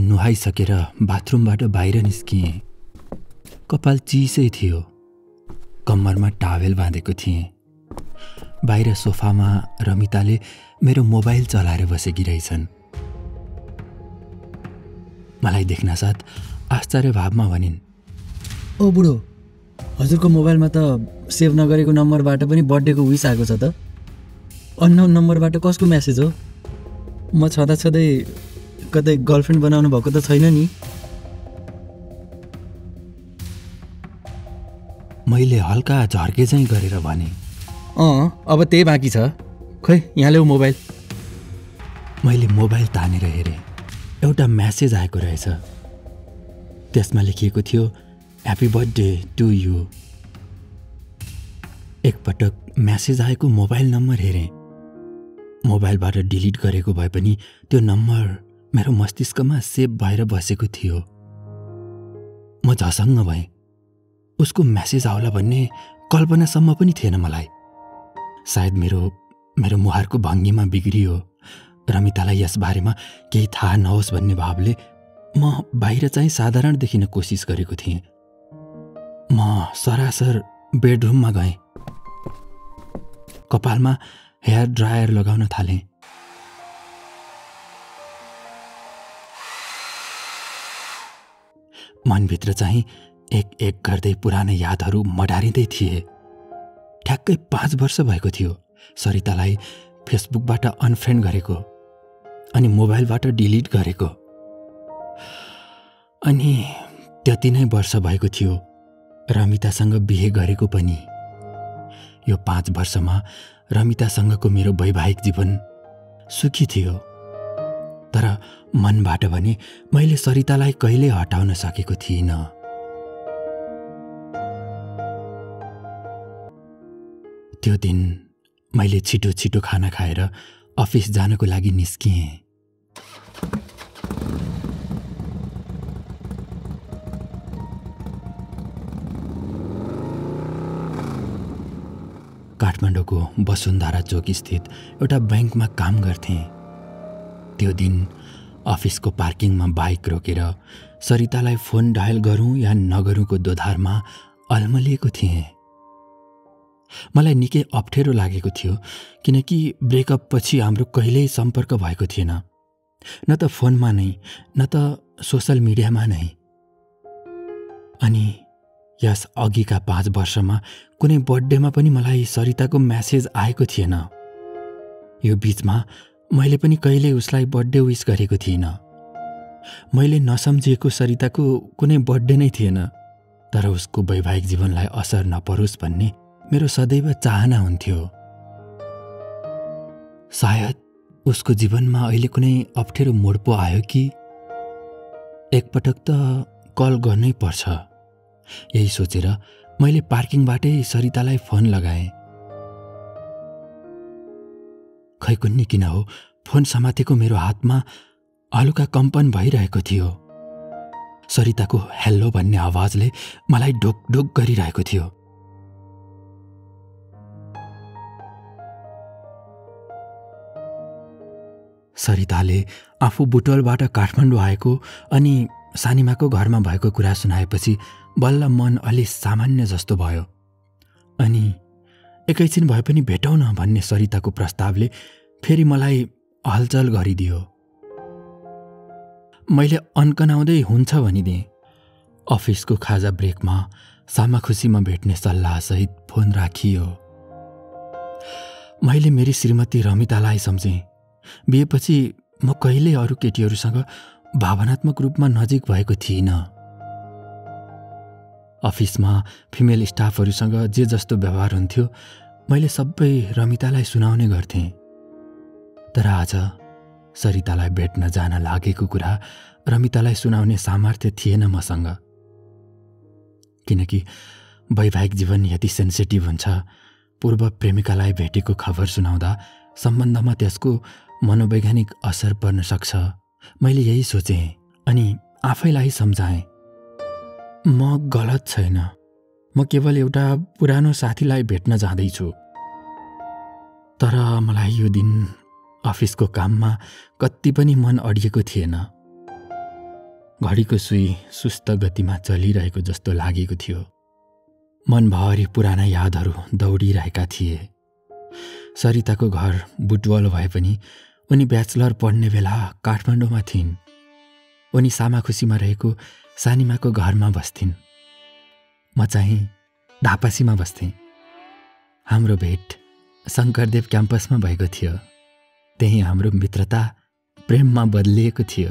नुहाइसकेर बाथरुमबाट बाहिर निस्किएँ। कपाल चिसै थियो। कम्मरमा टावेल बाँधेको थिएँ। बाहिर सोफामा रमिताले मेरो मोबाइल चलाएर बसेकी रहेछन्। मलाई देख्नासाथ आश्चर्य भावमा भनिन्, ओ बुढो, हजुरको मोबाइलमा त सेभ नगरेको नम्बरबाट पनि बर्थडेको विस आएको छ त। अननोन नम्बरबाट कसको म्यासेज हो? म छँदाछँदै कतै गर्लफ्रेन्ड बनाउनु भएको त छैन नि? मैले हल्का झर्के चाहिँ गरेर भने, अब त्यही बाँकी छ। खै यहाँ ल्याऊ मोबाइल। मैले मोबाइल तानेर हेरेँ। एउटा म्यासेज आएको रहेछ। त्यसमा लेखिएको थियो, ह्याप्पी बर्थडे टु यु। एकपटक म्यासेज आएको मोबाइल नम्बर हेरेँ। मोबाइलबाट डिलिट गरेको भए पनि त्यो नम्बर मेरो मस्तिष्कमा सेभ भएर बसेको थियो। म झसङ्ग भएँ। उसको म्यासेज आउला भन्ने कल्पनासम्म पनि थिएन मलाई। सायद मेरो मुहारको भङ्गीमा बिग्रियो। रमितालाई यसबारेमा केही थाहा नहोस् भन्ने भावले म बाहिर चाहिँ साधारण देखिन कोसिस गरेको थिएँ। म सरासर बेडरुममा गएँ। कपालमा हेयर ड्रायर लगाउन थालेँ। मनभित्र चाहिँ एक एक गर्दै पुरानो यादहरू मडारिँदै थिए। ठ्याक्कै 5 वर्ष भएको थियो सरितालाई फेसबुकबाट अनफ्रेन्ड गरेको अनि मोबाइलबाट डिलिट गरेको। अनि त्यति नै वर्ष भएको थियो रमितासँग बिहे गरेको पनि। यो 5 वर्षमा रमितासँगको मेरो वैवाहिक जीवन सुखी थियो। तर मनबाट भने मैले सरितालाई कहिले हटाउन सकेको थिइनँ। त्यो दिन मैले छिटो छिटो खाना खाएर अफिस जानको लागि निस्किएँ। काठमाडौँको वसुन्धरा चौक स्थित एउटा ब्याङ्कमा काम गर्थेँ। त्यो दिन अफिसको पार्किङमा बाइक रोकेर सरितालाई फोन डायल गरौँ या नगरौँको दोधारमा अल्मलिएको थिएँ। मलाई निकै अप्ठ्यारो लागेको थियो किनकि ब्रेकअप पछि हाम्रो कहिल्यै सम्पर्क भएको थिएन, न त फोनमा नै न त सोसल मिडियामा नै। अनि यस अघिका 5 वर्षमा कुनै बर्थडेमा पनि मलाई सरिताको म्यासेज आएको थिएन। यो बीचमा मैले पनि कहिल्यै उसलाई बर्थडे विश गरेको थिइनँ। मैले नसम्झिएको सरिताको कुनै बर्थडे नै थिएन। तर उसको वैवाहिक जीवनलाई असर नपरोस् भन्ने मेरो सदैव चाहना हुन्थ्यो। सायद उसको जीवनमा अहिले कुनै अप्ठ्यारो मोड पो आयो कि एकपटक त कल गर्नै पर्छ। यही सोचेर मैले पार्किङबाटै सरितालाई फोन लगाएँ। खै कुन्नी किन हो, फोन समातेको मेरो हातमा हलुका कम्पन भइरहेको थियो। सरिताको हेल्लो भन्ने आवाजले मलाई ढोकढोक गरिरहेको थियो। सरिताले आफू बुटोलबाट काठमाडौँ आएको अनि सानिमाको घरमा भएको कुरा सुनाएपछि बल्ल मन अलि सामान्य जस्तो भयो। अनि एकैछिन भए पनि भेटौँ न भन्ने सरिताको प्रस्तावले फेरि मलाई हलचल गरिदियो। मैले अन्कनाउँदै हुन्छ भनिदिएँ। अफिसको खाजा ब्रेकमा सामाखुसीमा भेट्ने सल्लाहसहित फोन राखियो। मैले मेरी श्रीमती रमितालाई सम्झेँ। बिहेपछि म कहिल्यै अरू केटीहरूसँग भावनात्मक रूपमा नजिक भएको थिइनँ। अफिसमा फिमेल स्टाफहरूसँग जे जस्तो व्यवहार हुन्थ्यो मैले सबै रमितालाई सुनाउने गर्थेँ। तर आज सरितालाई भेट्न जान लागेको कुरा रमितालाई सुनाउने सामर्थ्य थिएन मसँग। किनकि वैवाहिक जीवन यति सेन्सिटिभ हुन्छ। पूर्व प्रेमिकालाई भेटेको खबर सुनाउँदा सम्बन्धमा त्यसको मनोवैज्ञानिक असर पर्न सक्छ। मैले यही सोचेँ अनि आफैलाई सम्झाएँ, म गलत छैन। म केवल एउटा पुरानो साथीलाई भेट्न जाँदैछु। तर मलाई यो दिन अफिसको काममा कति पनि मन अडिएको थिएन। घडीको सुई सुस्त गतिमा चलिरहेको जस्तो लागेको थियो। मनभरि पुराना यादहरू दौडिरहेका थिए। सरिताको घर बुटवल भए पनि उनी ब्याचलर पढ्ने बेला काठमाडौँमा थिइन्। उनी सामाखुसीमा रहेको सानीमाको घरमा बस्थिन्। म चाहिँ धापासीमा बस्थेँ। हाम्रो भेट शङ्करदेव क्याम्पसमा भएको थियो। त्यही हाम्रो मित्रता प्रेममा बदलिएको थियो।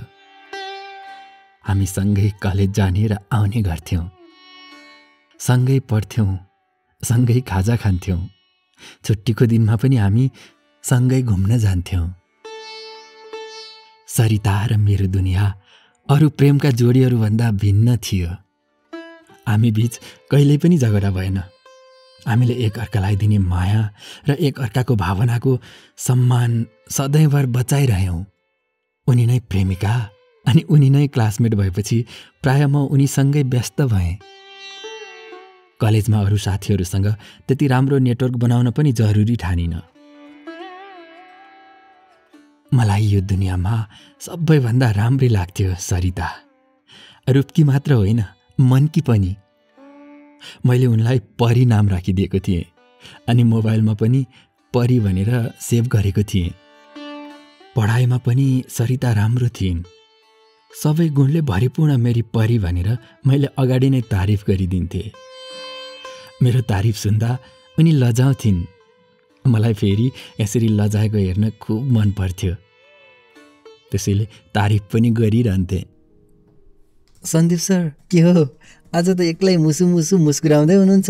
हामी सँगै कलेज जाने र आउने गर्थ्यौँ, सँगै पढ्थ्यौँ, सँगै खाजा खान्थ्यौँ। छुट्टीको दिनमा पनि हामी सँगै घुम्न जान्थ्यौँ। सरिता र मेरो दुनियाँ अरू प्रेमका जोडीहरूभन्दा भिन्न थियो। हामी बीच कहिल्यै पनि झगडा भएन। हामीले एकअर्कालाई दिने माया र एकअर्काको भावनाको सम्मान सधैँभर बचाइरह्यौँ। उनी नै प्रेमिका अनि उनी नै क्लासमेट भएपछि प्राय म उनीसँगै व्यस्त भएँ। कलेजमा अरू साथीहरूसँग त्यति राम्रो नेटवर्क बनाउन पनि जरुरी ठानिन। मलाई यो दुनियाँमा सबैभन्दा राम्रै लाग्थ्यो सरिता। रूपकी मात्र होइन, मनकी पनि। मैले उनलाई परी नाम राखिदिएको थिएँ अनि मोबाइलमा पनि परी भनेर सेभ गरेको थिएँ। पढाइमा पनि सरिता राम्रो थिइन्। सबै गुणले भरिपूर्ण मेरी परी भनेर मैले अगाडि नै तारिफ गरिदिन्थेँ। मेरो तारिफ सुन्दा उनी लजाउँथिन्। मलाई फेरि यसरी लजाएको हेर्न खुब मन पर्थ्यो। त्यसैले तारिफ पनि गरिरहन्थेँ। सन्दीप सर, के हो आज त एक्लै मुसु मुसु मुस्कुराउँदै हुनुहुन्छ?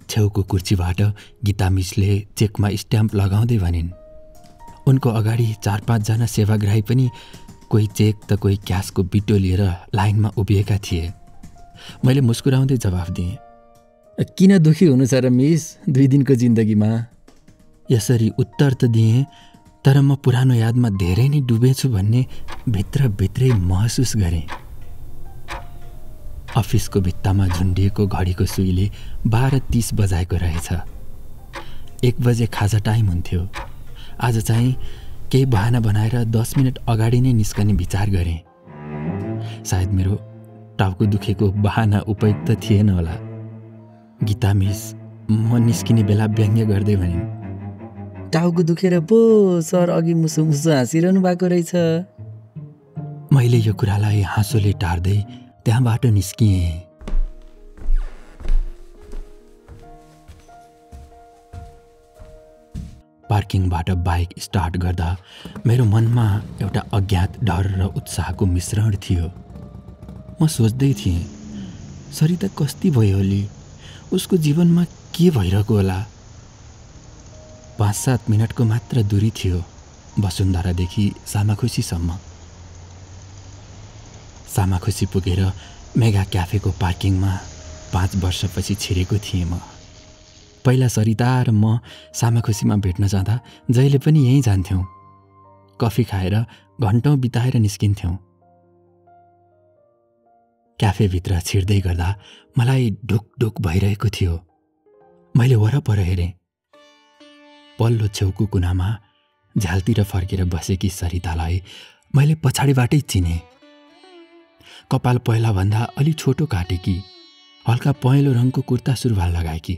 छेउको कुर्सीबाट गीता मिसले चेकमा स्ट्याम्प लगाउँदै भनिन्। उनको अगाडि 4-5 जना सेवाग्राही पनि कोही चेक त कोही क्यासको बिटो लिएर लाइनमा उभिएका थिए। मैले मुस्कुराउँदै जवाफ दिएँ, किन दुखी हुनु छ र मिस 2 दिनको जिन्दगीमा? यसरी उत्तर त दिएँ, तर म पुरानो यादमा धेरै नै डुबेछु भन्ने भित्रभित्रै महसुस गरेँ। अफिसको भित्तामा झुन्डिएको घडीको सुईले 12:30 बजाएको रहेछ। 1 बजे खाजा टाइम हुन्थ्यो। आज चाहिँ केही बहाना बनाएर 10 मिनट अगाडि नै निस्कने विचार गरेँ। सायद मेरो टाउको दुखेको बहाना उपयुक्त थिएन होला। गीता मिस म निस्किने बेला व्यङ्ग्य गर्दै भनिन्, टाउको दुखेर पो सर अघि मुसु मुसु हाँसिरहनु भएको रहेछ। मैले यो कुरालाई हाँसोले टार्दै त्यहाँबाट निस्किएँ। पार्किङबाट बाइक स्टार्ट गर्दा मेरो मनमा एउटा अज्ञात डर र उत्साहको मिश्रण थियो। म सोच्दै थिएँ, सरिता कस्ती भयो होली? उसको जीवनमा के भइरहेको होला? 5-7 मिनटको मात्र दूरी थियो वसुन्धरादेखि सामाखुसीसम्म। सामाखुसी पुगेर मेगा क्याफेको पार्किङमा 5 वर्षपछि छिरेको थिएँ म। पहिला सरिता र म सामाखुसीमा भेट्न जाँदा जहिले पनि यहीँ जान्थ्यौँ। कफी खाएर घन्टौँ बिताएर निस्किन्थ्यौँ। क्याफेभित्र छिर्दै गर्दा मलाई ढुकढुक भइरहेको थियो। मैले वरपर हेरेँ। पल्लो छेउको कुनामा झ्यालतिर फर्केर बसेकी सरितालाई मैले पछाडिबाटै चिनेँ। कपाल पहिलाभन्दा अलि छोटो काटेकी, हल्का पहेँलो रङको कुर्ता सुरुवाल लगाएकी।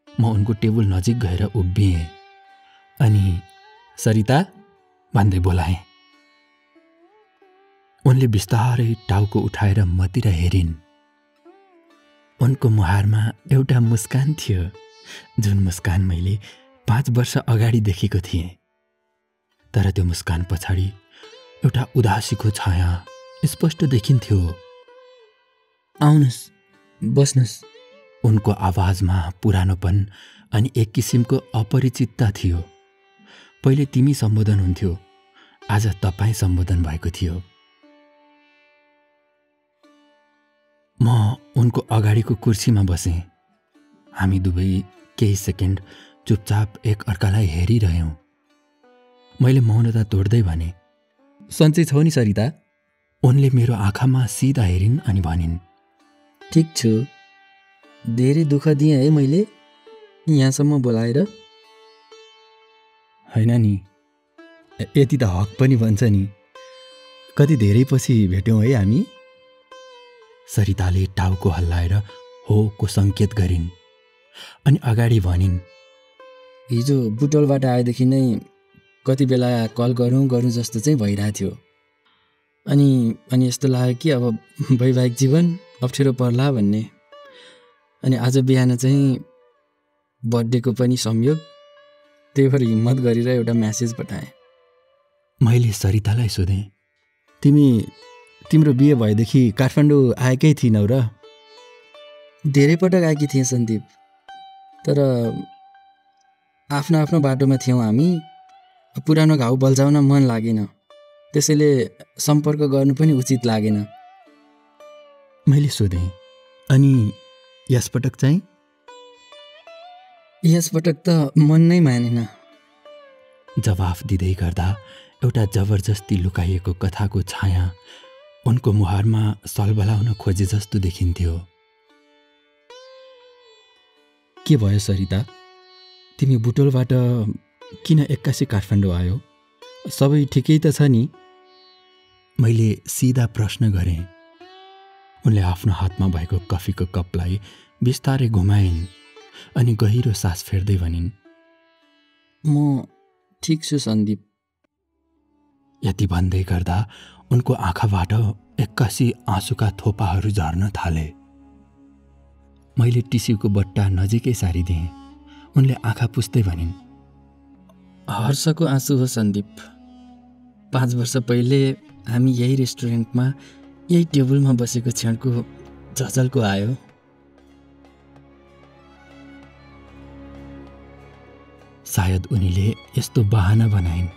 म उनको टेबल नजिक गएर उभिएँ अनि सरिता भन्दै बोलाएँ। उनले बिस्तारै टाउको उठाएर मतिर हेरिन्। उनको मुहारमा एउटा मुस्कान थियो, जुन मुस्कान मैले 5 वर्ष अगाडि देखेको थिएँ। तर त्यो मुस्कान पछाडि एउटा उदासीको छाया स्पष्ट देखिन्थ्यो। आउनुहोस्, बस्नुहोस्। उनको आवाजमा पुरानोपन अनि एक किसिमको अपरिचितता थियो। पहिले तिमी सम्बोधन हुन्थ्यो, आज तपाईँ सम्बोधन भएको थियो। म उनको अगाडिको कुर्सीमा बसेँ। हामी दुवै केही सेकेन्ड चुपचाप एक अर्कालाई हेरिरह्यौँ। मैले मौनता तोड्दै भने, सन्चै छौ नि सरिता? उनले मेरो आँखामा सिधा हेरिन् अनि भनिन्, ठिक छु। धेरै दुःख दिएँ है मैले यहाँसम्म बोलाएर? होइन नि, यति त हक पनि भन्छ नि। कति धेरै पछि भेट्यौँ है हामी। सरिताले टाउको हल्लाएर होको सङ्केत गरिन् अनि अगाडि भनिन्, हिजो बुटोलबाट आएदेखि नै कति बेला कल गरौँ जस्तो चाहिँ भइरहेको थियो। अनि यस्तो लाग्यो कि अब वैवाहिक जीवन अप्ठ्यारो पर्ला भन्ने। अनि आज बिहान चाहिँ बर्थडेको पनि संयोग, त्यही भएर हिम्मत गरेर एउटा म्यासेज पठाएँ। मैले सरितालाई सोधेँ, तिम्रो बिहे भएदेखि काठमाडौँ आएकै थिइनौ र? धेरै पटक आएकी थिएँ सन्दीप, तर आफ्नो आफ्नो बाटोमा थियौँ हामी। पुरानो घाउ बल्झाउन मन लागेन, त्यसैले सम्पर्क गर्नु पनि उचित लागेन। मैले सोधेँ, अनि यसपटक चाहिँ? यसपटक त मन नै मानेन। जवाफ दिँदै गर्दा एउटा जबरजस्ती लुकाइएको कथाको छाया उनको मुहारमा सलबलाउन खोजे जस्तो देखिन्थ्यो। के भयो सरिता, तिमी बुटोलबाट किन एक्कासी काठमाडौँ आयो? सबै ठिकै त छ नि? मैले सिधा प्रश्न गरेँ। उनले आफ्नो हातमा भएको कफीको कपलाई बिस्तारै घुमाइन् अनि गहिरो सास फेर्दै भनिन्, म ठिक छु सन्दीप। यति भन्दै गर्दा उनको आँखाबाट एक्कासी आँसुका थोपाहरू झर्न थाले। मैले टिस्युको बट्टा नजिकै सारिदिएँ। उनले आँखा पुस्दै भनिन्, हर्षको आँसु हो सन्दीप। 5 वर्ष पहिले हामी यही रेस्टुरेन्टमा यही टेबलमा बसेको क्षणको झझल्को आयो। सायद उनीले यस्तो बहाना बनाइन्।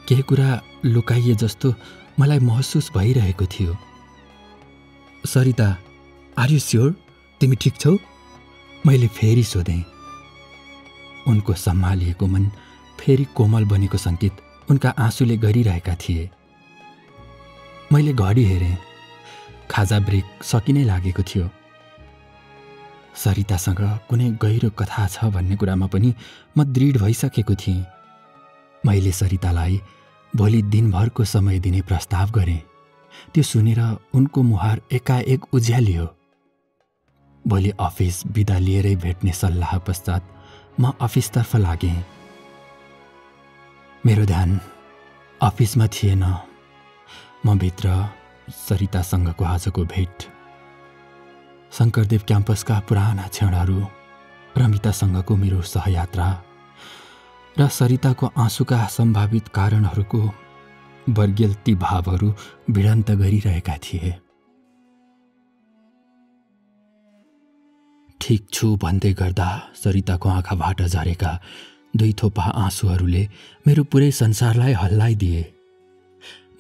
केही कुरा लुकाइए जस्तो मलाई महसुस भइरहेको थियो। Sarita, are you sure? तिमी ठिक छौ? मैले फेरि सोधेँ। उनको सम्हालिएको मन फेरि कोमल बनेको सङ्केत उनका आँसुले गरिरहेका थिए। मैले घडी हेरेँ। खाजा ब्रेक सकिनै लागेको थियो। सरितासँग कुनै गहिरो कथा छ भन्ने कुरामा पनि म दृढ भइसकेको थिएँ। मैले सरितालाई भोलि दिनभरको समय दिने प्रस्ताव गरेँ। त्यो सुनेर उनको मुहार एकाएक उज्यालियो। भोलि अफिस बिदा लिएरै भेट्ने सल्लाह पश्चात म अफिसतर्फ लागेँ। मेरो ध्यान अफिसमा थिएन। म भित्र सरितासँगको आजको भेट, शङ्करदेव क्याम्पसका पुराना क्षणहरू, रमितासँगको मेरो सहयात्रा र सरिताको आँसुका सम्भावित कारणहरूको वर्गेल्ती भावहरू भिडन्त गरिरहेका थिए। ठिक छु भन्दै गर्दा सरिताको आँखाबाट झरेका 2 थोपा आँसुहरूले मेरो पुरै संसारलाई हल्लाइदिए।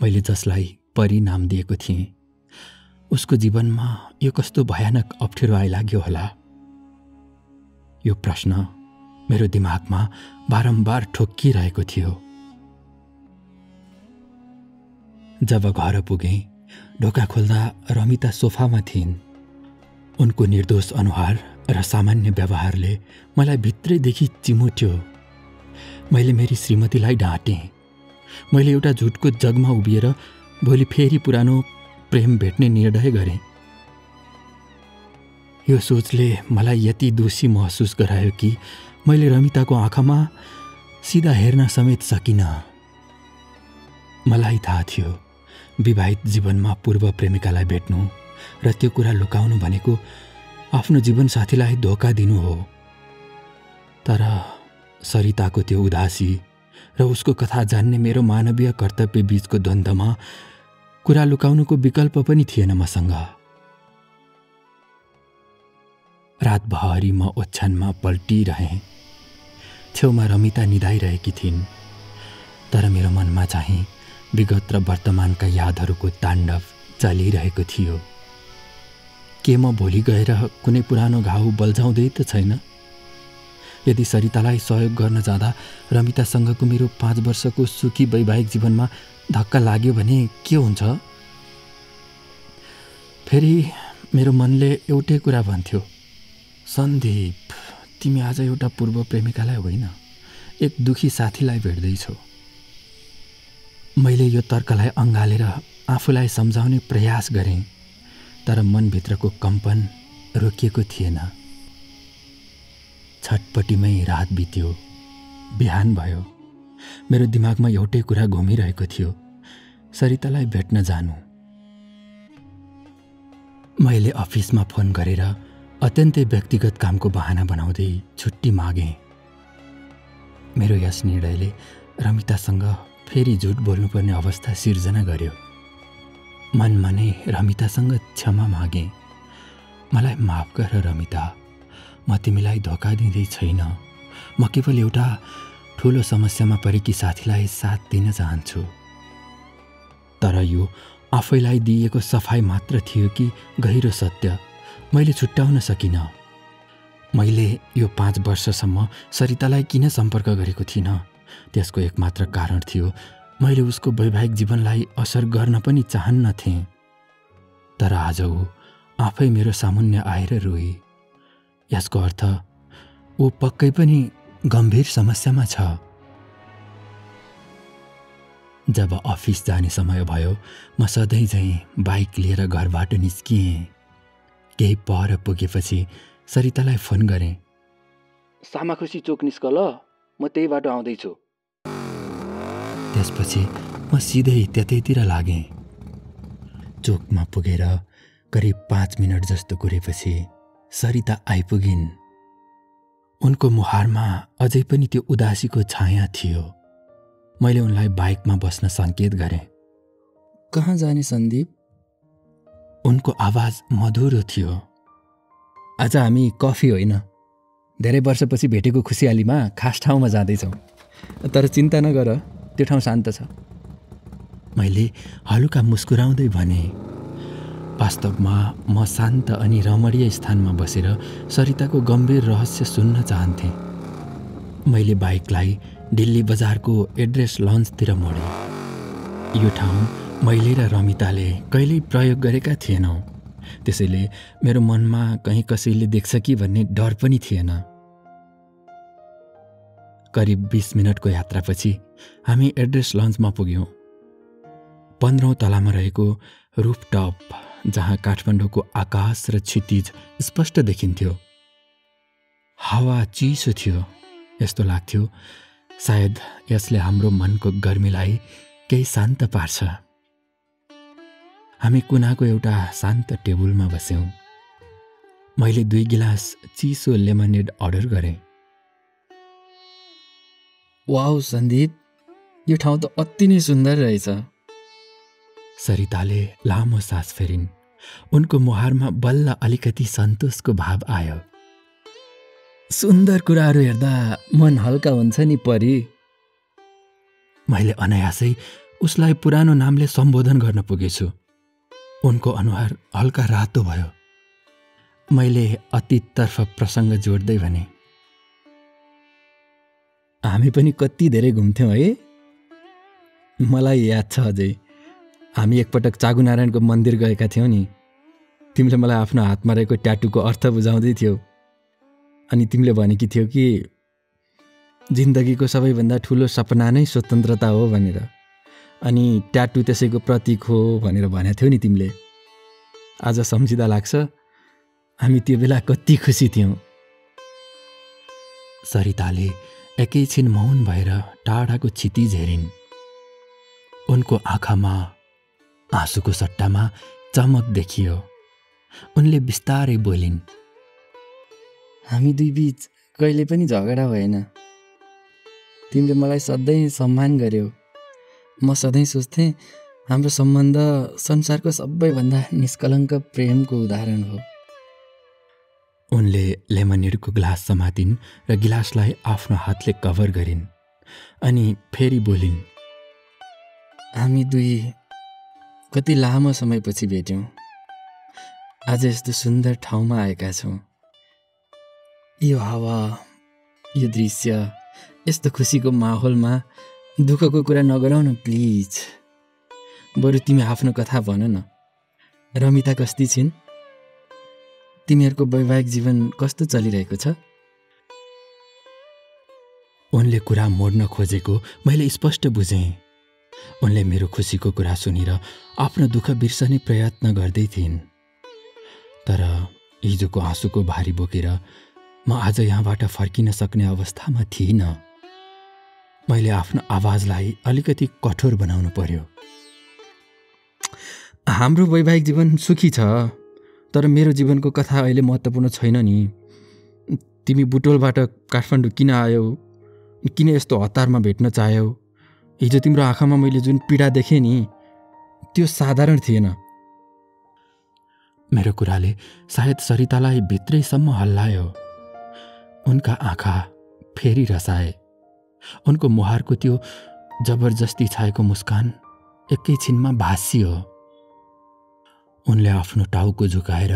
मैले जसलाई परी नाम दिएको थिएँ, उसको जीवनमा यो कस्तो भयानक अप्ठ्यारो आइलाग्यो होला? यो प्रश्न मेरो दिमागमा बारम्बार ठोक्किरहेको थियो। जब घर पुगेँ, ढोका खोल्दा रमिता सोफामा थिइन्। उनको निर्दोष अनुहार र सामान्य व्यवहारले मलाई भित्रैदेखि चिमुट्यो। मैले मेरी श्रीमतीलाई ढाँटेँ। मैले एउटा झुटको जगमा उभिएर भोलि फेरि पुरानो प्रेम भेट्ने निर्णय गरेँ। यो सोचले मलाई यति दोषी महसुस गरायो कि मैले रमिताको आँखामा सिधा हेर्न समेत सकिनँ। मलाई थाहा थियो विवाहित जीवनमा पूर्व प्रेमिकालाई भेट्नु र त्यो कुरा लुकाउनु भनेको आफ्नो जीवनसाथीलाई धोका दिनु हो। तर सरिताको त्यो उदासी र उसको कथा जान्ने मेरो मानवीय कर्तव्य बीचको द्वन्द्वमा कुरा लुकाउनुको विकल्प पनि थिएन मसँग। रातभरि म ओछ्यानमा पल्टिरहेँ। छेउमा रमिता निदाइरहेकी थिइन्, तर मेरो मनमा चाहिँ विगत र वर्तमानका यादहरूको ताण्डव चलिरहेको थियो। के म भोलि गएर कुनै पुरानो घाउ बल्झाउँदै त छैन? यदि सरितालाई सहयोग गर्न जाँदा रमितासँगको मेरो 5 वर्षको सुखी वैवाहिक जीवनमा धक्का लाग्यो भने के हुन्छ? फेरि मेरो मनले एउटै कुरा भन्थ्यो, सन्दीप, तिमी आज एउटा पूर्व प्रेमिकालाई होइन, एक दुखी साथीलाई भेट्दैछौ। मैले यो तर्कलाई अँगालेर आफूलाई सम्झाउने प्रयास गरेँ, तर मनभित्रको कम्पन रोकिएको थिएन। छटपटीमै रात बित्यो। बिहान भयो। मेरो दिमागमा एउटै कुरा घुमिरहेको थियो, सरितालाई भेट्न जानु। मैले अफिसमा फोन गरेर अत्यन्तै व्यक्तिगत कामको बहाना बनाउँदै छुट्टी मागेँ। मेरो यस निर्णयले रमितासँग फेरि झुट बोल्नुपर्ने अवस्था सिर्जना गर्यो। मनमा नै रमितासँग क्षमा मागेँ। मलाई माफ गर रमिता, म तिमीलाई धोका दिँदै छैन। म केवल एउटा ठुलो समस्यामा परेकी साथीलाई साथ दिन चाहन्छु। तर यो आफैलाई दिएको सफाई मात्र थियो कि गहिरो सत्य मैले छुट्याउन सकिनँ। मैले यो 5 वर्षसम्म सरितालाई किन सम्पर्क गरेको थिइनँ, त्यसको एकमात्र कारण थियो मैले उसको वैवाहिक जीवनलाई असर गर्न पनि चाहन्नथेँ। तर आज ऊ आफै मेरो सामुन्ने आएर रोई। यसको अर्थ ऊ पक्कै पनि गम्भीर समस्यामा छ। जब अफिस जाने समय भयो, म सधैँ झैँ बाइक लिएर घरबाट निस्किएँ। केही पर पुगेपछि सरितालाई फोन गरेँ। सामाखुसी चोक निस्क ल, म त्यही बाटो आउँदैछु। त्यसपछि म सिधै त्यतैतिर लागेँ। चोकमा पुगेर करिब 5 मिनट जस्तो कुरेपछि सरिता आइपुगिन्। उनको मुहारमा अझै पनि त्यो उदासीको छाया थियो। मैले उनलाई बाइकमा बस्न सङ्केत गरेँ। कहाँ जाने सन्दीप? उनको आवाज मधुरो थियो। आज हामी कफी होइन, धेरै वर्षपछि भेटेको खुसियालीमा खास ठाउँमा जाँदैछौँ। तर चिन्ता नगर, त्यो ठाउँ शान्त छ। मैले हलुका मुस्कुराउँदै भने। वास्तवमा म शान्त अनि रमणीय स्थानमा बसेर सरिताको गम्भीर रहस्य सुन्न चाहन्थेँ। मैले बाइकलाई दिल्ली बजारको एड्रेस लन्चतिर मोडेँ। यो ठाउँ मैले र रमिताले कहिल्यै प्रयोग गरेका थिएनौँ, त्यसैले मेरो मनमा कहीँ कसैले देख्छ कि भन्ने डर पनि थिएन। करिब 20 मिनटको यात्रापछि हामी एड्रेस लन्चमा पुग्यौँ। 15औं तलामा रहेको रुफटप, जहाँ काठमाडौँको आकाश र क्षितिज स्पष्ट देखिन्थ्यो। हावा चिसो थियो। यस्तो लाग्थ्यो सायद यसले हाम्रो मनको गर्मीलाई केही शान्त पार्छ। हामी कुनाको एउटा शान्त टेबलमा बस्यौँ। मैले 2 गिलास चिसो लेमनेड अर्डर गरेँ। वाउ सन्दीप, यो ठाउँ त अति नै सुन्दर रहेछ। सरिताले लामो सास फेरिन्। उनको मुहारमा बल्ल अलिकति सन्तोषको भाव आयो। सुन्दर कुराहरू हेर्दा मन हल्का हुन्छ नि परी। मैले अनायासै उसलाई पुरानो नामले सम्बोधन गर्न पुगेछु। उनको अनुहार हल्का रातो भयो। मैले अतीततर्फ प्रसङ्ग जोड्दै भने, हामी पनि कति धेरै घुम्थ्यौँ है। मलाई याद छ अझै, हामी एकपटक चागुनारायणको मन्दिर गएका थियौँ नि। तिमीले मलाई आफ्नो हातमा रहेको ट्याटुको अर्थ बुझाउँदै थियौ, अनि तिमीले भनेकी थियौ कि जिन्दगीको सबैभन्दा ठुलो सपना नै स्वतन्त्रता हो भनेर, अनि ट्याटु त्यसैको प्रतीक हो भनेर भनेको थियौ नि तिमीले। आज सम्झिँदा लाग्छ हामी त्यो बेला कति खुसी थियौँ। सरिताले एकैछिन मौन भएर टाढाको क्षितिज हेरिन्। उनको आँखामा आँसुको सट्टामा चमक देखियो। उनले बिस्तारै बोलिन्, हामी दुई बीच कहिले पनि झगडा भएन। तिमीले मलाई सधैँ सम्मान गर्यौ। म सधैँ सोच्थेँ हाम्रो सम्बन्ध संसारको सबैभन्दा निष्कलङ्क प्रेमको उदाहरण हो। उनले लेमनेडको ग्लास समातिन् र गिलासलाई आफ्नो हातले कभर गरिन्, अनि फेरि बोलिन्, हामी दुई कति लामो समयपछि भेट्यौँ। आज यस्तो सुन्दर ठाउँमा आएका छौँ। यो हावा, यो दृश्य, यस्तो खुसीको माहौलमा दुःखको कुरा नगरौ न प्लिज। बरु तिमी आफ्नो कथा भन न। रमिता कस्ती छिन्? तिमीहरूको वैवाहिक जीवन कस्तो चलिरहेको छ? उनले कुरा मोड्न खोजेको मैले स्पष्ट बुझेँ। उनले मेरो खुसीको कुरा सुनेर आफ्नो दुःख बिर्सने प्रयत्न गर्दै थिइन्। तर हिजोको आँसुको भारी बोकेर म आज यहाँबाट फर्किन सक्ने अवस्थामा थिइनँ। मैले आफ्नो आवाजलाई अलिकति कठोर बनाउनु पर्यो। हाम्रो वैवाहिक जीवन सुखी छ, तर मेरो जीवनको कथा अहिले महत्त्वपूर्ण छैन नि। तिमी बुटोलबाट काठमाडौँ किन आयौ? किन यस्तो हतारमा भेट्न चाह्यौ? हिजो तिम्रो आँखामा मैले जुन पीडा देखेँ नि, त्यो साधारण थिएन। मेरो कुराले सायद सरितालाई भित्रैसम्म हल्लायो। उनका आँखा फेरि रसाए। उनको मुहारको त्यो जबरजस्ती छाएको मुस्कान एकैछिनमा भासियो। उनले आफ्नो टाउको झुकाएर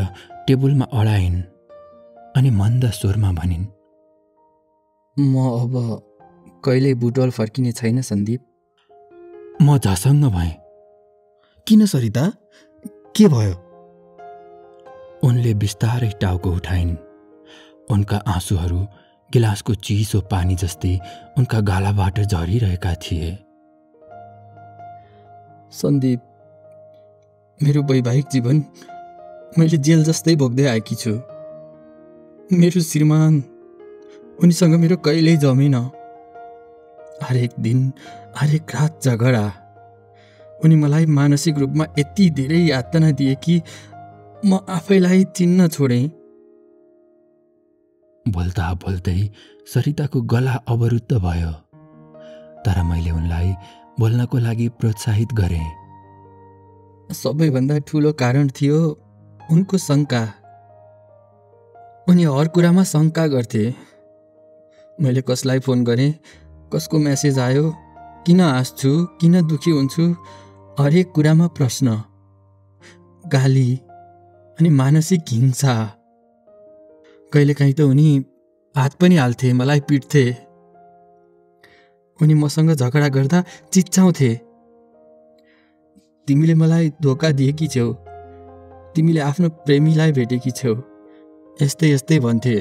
टेबलमा अडाइन् अनि मन्द स्वरमा भनिन्, म अब कहिल्यै बुटोल फर्किने छैन सन्दीप। म झसङ्ग भएँ। किन सरिता, के भयो? उनले बिस्तारै टाउको उठाइन्। उनका आँसुहरू गिलासको चिसो पानी जस्तै उनका गालाबाट झरिरहेका थिए। सन्दीप, मेरो वैवाहिक जीवन मैले जेल जस्तै भोग्दै आएकी छु। मेरो श्रीमान, उनीसँग मेरो कहिल्यै जमेन। हरेक दिन हरेक रात झगडा। उनी मलाई मानसिक रूपमा यति धेरै यातना दिए कि म आफैलाई चिन्न छोडेँ। बोल्दा बोल्दै सरिताको गला अवरुद्ध भयो, तर मैले उनलाई बोल्नको लागि प्रोत्साहित गरेँ। सबैभन्दा ठुलो कारण थियो उनको शङ्का। उनी हर कुरामा शङ्का गर्थे। मैले कसलाई फोन गरेँ, कसको मेसेज आयो, किन हाँस्छु, किन दुखी हुन्छु, हरेक कुरामा प्रश्न, गाली अनि मानसिक हिंसा। कहिलेकाहीँ त उनी हात पनि हाल्थे, मलाई पिट्थे। उनी मसँग झगडा गर्दा चिच्याउँथे, तिमीले मलाई धोका दिएकी छेउ, तिमीले आफ्नो प्रेमीलाई भेटेकी छेउ, यस्तै यस्तै भन्थे।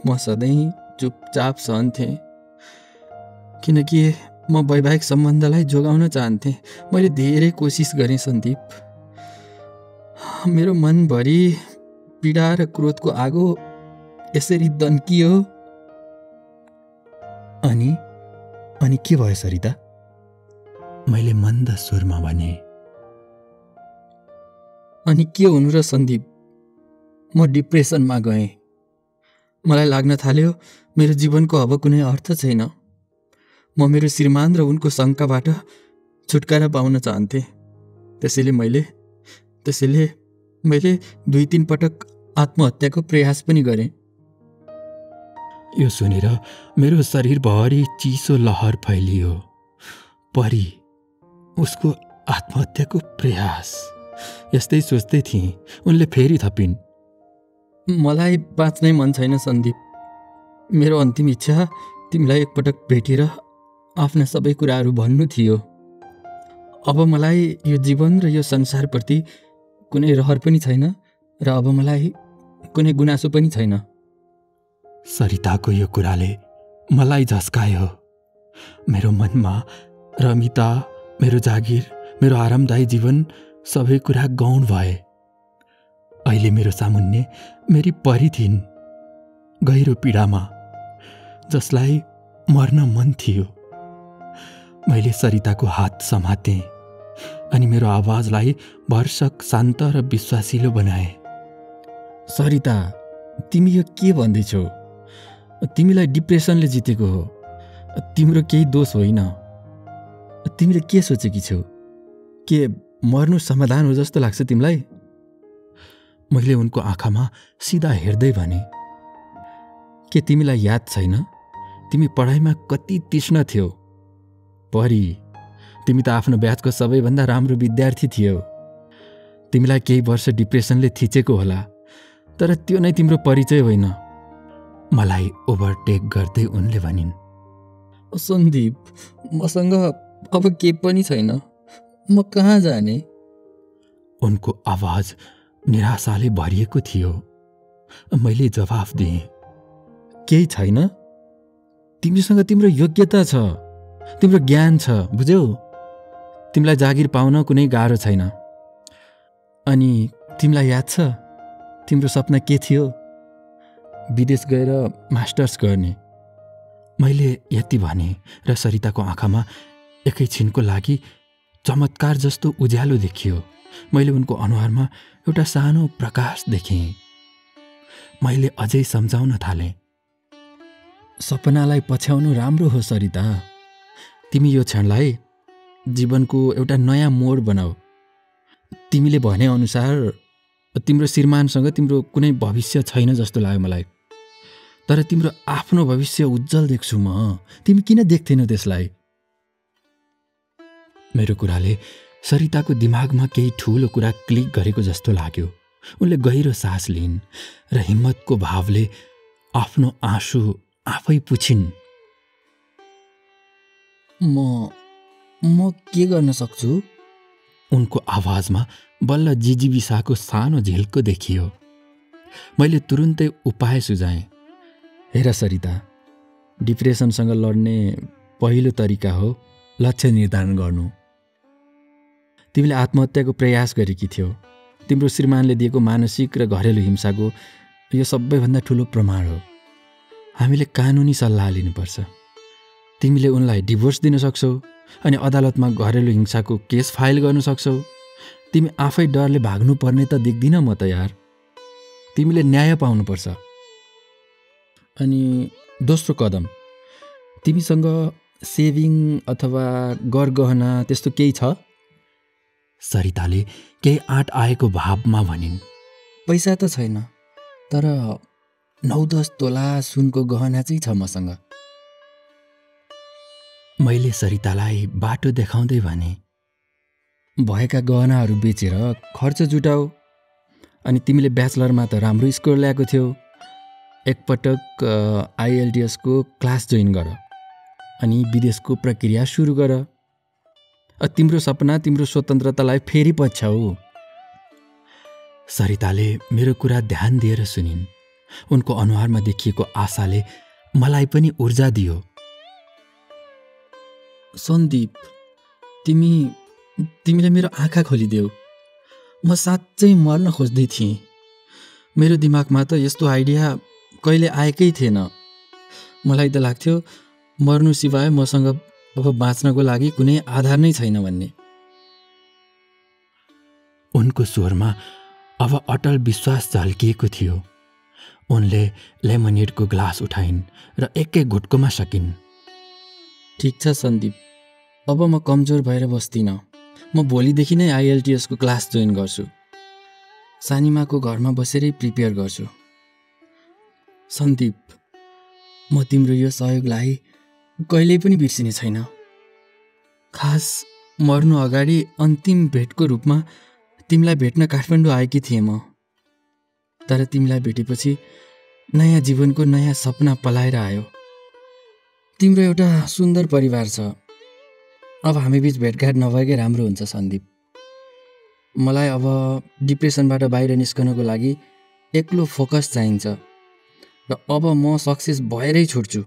म सधैँ चुपचाप सहन्थेँ, किनकि म वैवाहिक सम्बन्धलाई जोगाउन चाहन्थेँ। मैले धेरै कोसिस गरेँ सन्दीप। मेरो मनभरि पीडा र क्रोधको आगो यसरी दन्कियो। अनि के भयो सरिता? मैले मन्द स्वरमा भने। अनि के हुनु र सन्दीप, म डिप्रेसनमा गएँ। मलाई लाग्न थाल्यो मेरो जीवनको अब कुनै अर्थ छैन। म मेरो श्रीमान र उनको शङ्काबाट छुटकारा पाउन चाहन्थेँ। त्यसैले मैले 2-3 पटक आत्महत्याको प्रयास पनि गरेँ। यो सुनेर मेरो शरीरभरि चिसो लहर फैलियो। परी, उसको आत्महत्याको प्रयास, यस्तै सोच्दै थिएँ। उनले फेरि थपिन्, मलाई बाँच्नै मन छैन सन्दीप। मेरो अन्तिम इच्छा तिमीलाई एकपटक भेटेर आफ्ना सबै कुराहरू भन्नु थियो। अब मलाई यो जीवन र यो संसारप्रति कुनै रहर पनि छैन र अब मलाई कुनै गुनासो पनि छैन। सरिताको यो कुराले मलाई झस्कायो। मेरो मनमा रमिता, मेरो जागिर, मेरो आरामदायी जीवन सबै कुरा गौण भए। अहिले मेरो सामुन्ने मेरी परी थिइन्, गहिरो पीडामा, जसलाई मर्न मन थियो। मैले सरिताको हात समातेँ अनि मेरो आवाजलाई भरसक शान्त र विश्वासिलो बनाएँ। सरिता, तिमी यो के भन्दैछौ? तिमीलाई डिप्रेसनले जितेको हो, तिम्रो केही दोष होइन। तिमीले के सोचेकी छौ? के मर्नु समाधान हो जस्तो लाग्छ तिमीलाई? मैले उनको आँखामा सिधा हेर्दै भने, के तिमीलाई याद छैन तिमी पढाइमा कति तीक्ष्ण थियौ? परी, तिमी त आफ्नो ब्याचको सबैभन्दा राम्रो विद्यार्थी थियौ। तिमीलाई केही वर्ष डिप्रेसनले थिचेको होला, तर त्यो नै तिम्रो परिचय होइन। मलाई ओभरटेक गर्दै उनले भनिन्, सन्दीप, मसँग अब के पनि छैन, म कहाँ जाने? उनको आवाज निराशाले भरिएको थियो। मैले जवाफ दिएँ, केही छैन? तिमीसँग तिम्रो योग्यता छ, तिम्रो ज्ञान छ, बुझ्यौ? तिमीलाई जागिर पाउन कुनै गाह्रो छैन। अनि तिमीलाई याद छ तिम्रो सपना के थियो? विदेश गएर मास्टर्स गर्ने। मैले यति भने र सरिताको आँखामा एकैछिनको लागि चमत्कार जस्तो उज्यालो देखियो। मैले उनको अनुहारमा एउटा सानो प्रकाश देखेँ। मैले अझै सम्झाउन थालेँ। सपनालाई पछ्याउनु राम्रो हो सरिता। तिमी यो क्षणलाई जीवनको एउटा नयाँ मोड बनाऊ। तिमीले भनेअनुसार तिम्रो श्रीमानसँग तिम्रो कुनै भविष्य छैन जस्तो लाग्यो मलाई। तर तिम्रो आफ्नो भविष्य उज्जवल देख्छु म। तिमी किन देख्थेनौ त्यसलाई? मेरो कुराले सरिताको दिमागमा केही ठुलो कुरा क्लिक गरेको जस्तो लाग्यो। उनले गहिरो सास लिइन् र हिम्मतको भावले आफ्नो आँसु आफै पुछिन्। म के गर्न सक्छु? उनको आवाजमा बल्ल जिजीविसाको सानो झिल्को देखियो। मैले तुरुन्तै उपाय सुझाएँ। हेर सरिता, डिप्रेसनसँग लड्ने पहिलो तरिका हो लक्ष्य निर्धारण गर्नु। तिमीले आत्महत्याको प्रयास गरेकी थियौ। तिम्रो श्रीमानले दिएको मानसिक र घरेलु हिंसाको यो सबैभन्दा ठुलो प्रमाण हो। हामीले कानुनी सल्लाह लिनुपर्छ। तिमीले उनलाई डिभोर्स दिन सक्छौ अनि अदालतमा घरेलु हिंसाको केस फाइल गर्न सक्छौ। तिमी आफै डरले भाग्नु पर्ने त देख्दिन म त यार। तिमीले न्याय पाउनुपर्छ। अनि दोस्रो कदम, तिमीसँग सेभिङ अथवा गरगहना त्यस्तो केही छ? सरिताले केही आँट आएको भावमा भनिन्। पैसा त छैन, तर 9-10 तोला सुनको गहना चाहिँ छ मसँग। मैले सरितालाई बाटो देखाउँदै भने, भएका गहनाहरू बेचेर खर्च जुटाऊ। अनि तिमीले ब्याचलरमा त राम्रो स्कोर ल्याएको थियौ। एकपटक IELTS को क्लास जोइन गर अनि विदेशको प्रक्रिया सुरु गर। तिम्रो सपना, तिम्रो स्वतन्त्रतालाई फेरि पछ्याऊ। सरिताले मेरो कुरा ध्यान दिएर सुनिन्। उनको अनुहारमा देखिएको आशाले मलाई पनि ऊर्जा दियो। सन्दीप, तिमीले मेरो आँखा खोलिदेऊ। म साँच्चै मर्न खोज्दै थिएँ। मेरो दिमागमा त यस्तो आइडिया कहिले आएकै थिएन। मलाई त लाग्थ्यो मर्नु सिवाय मसँग अब बाँच्नको लागि कुनै आधार नै छैन भन्ने। उनको स्वरमा अब अटल विश्वास झल्किएको थियो। उनले लेमनेडको ग्लास उठाइन् र एकै घुटकोमा सकिन्। ठिक छ सन्दीप, अब म कमजोर भएर बस्दिनँ। म भोलिदेखि नै IELTS को क्लास जोइन गर्छु। सानीमाको घरमा बसेरै प्रिपेयर गर्छु। सन्दीप, म तिम्रो यो सहयोगलाई कहिल्यै पनि बिर्सिने छैन। खास मर्नु अगाडि अन्तिम भेटको रूपमा तिमीलाई भेट्न काठमाडौँ आएकी थिएँ म। तर तिमीलाई भेटेपछि नयाँ जीवनको नयाँ सपना पलाएर आयो। तिम्रो एउटा सुन्दर परिवार छ। अब हामी बीच भेटघाट नभएकै राम्रो हुन्छ सन्दीप। मलाई अब डिप्रेसनबाट बाहिर निस्कनको लागि एक्लो फोकस चाहिन्छ र अब म सक्सेस भएरै छुट्छु।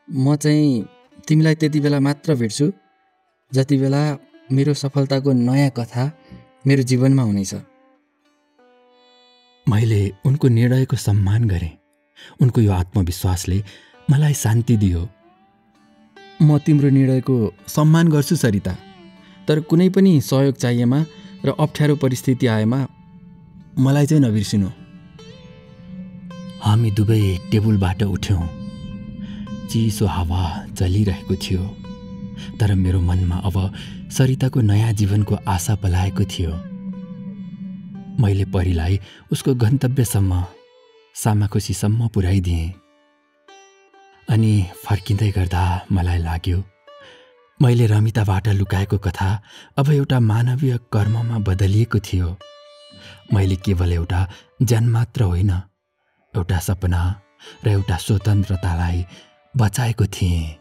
म चाहिँ तिमीलाई त्यति बेला मात्र भेट्छु जति बेला मेरो सफलताको नयाँ कथा मेरो जीवनमा हुनेछ। मैले उनको निर्णयको सम्मान गरेँ। उनको यो आत्मविश्वासले मलाई शान्ति दियो। म तिम्रो निर्णयको सम्मान गर्छु सरिता, तर कुनै पनि सहयोग चाहिएमा र अप्ठ्यारो परिस्थिति आएमा मलाई चाहिँ नबिर्सिनु। हामी दुवै टेबलबाट उठ्यौँ। चिसो हावा चलिरहेको थियो, तर मेरो मनमा अब सरिताको नयाँ जीवनको आशा पलाएको थियो। मैले परीलाई उसको गन्तव्यसम्म सामाखुसीसम्म पुर्याइदिएँ। अनि फर्किँदै गर्दा मलाई लाग्यो मैले रमिताबाट लुकाएको कथा अब एउटा मानवीय कर्ममा बदलिएको थियो। मैले केवल एउटा ज्यान मात्र होइन, एउटा सपना र एउटा स्वतन्त्रतालाई बचाएको थिएँ।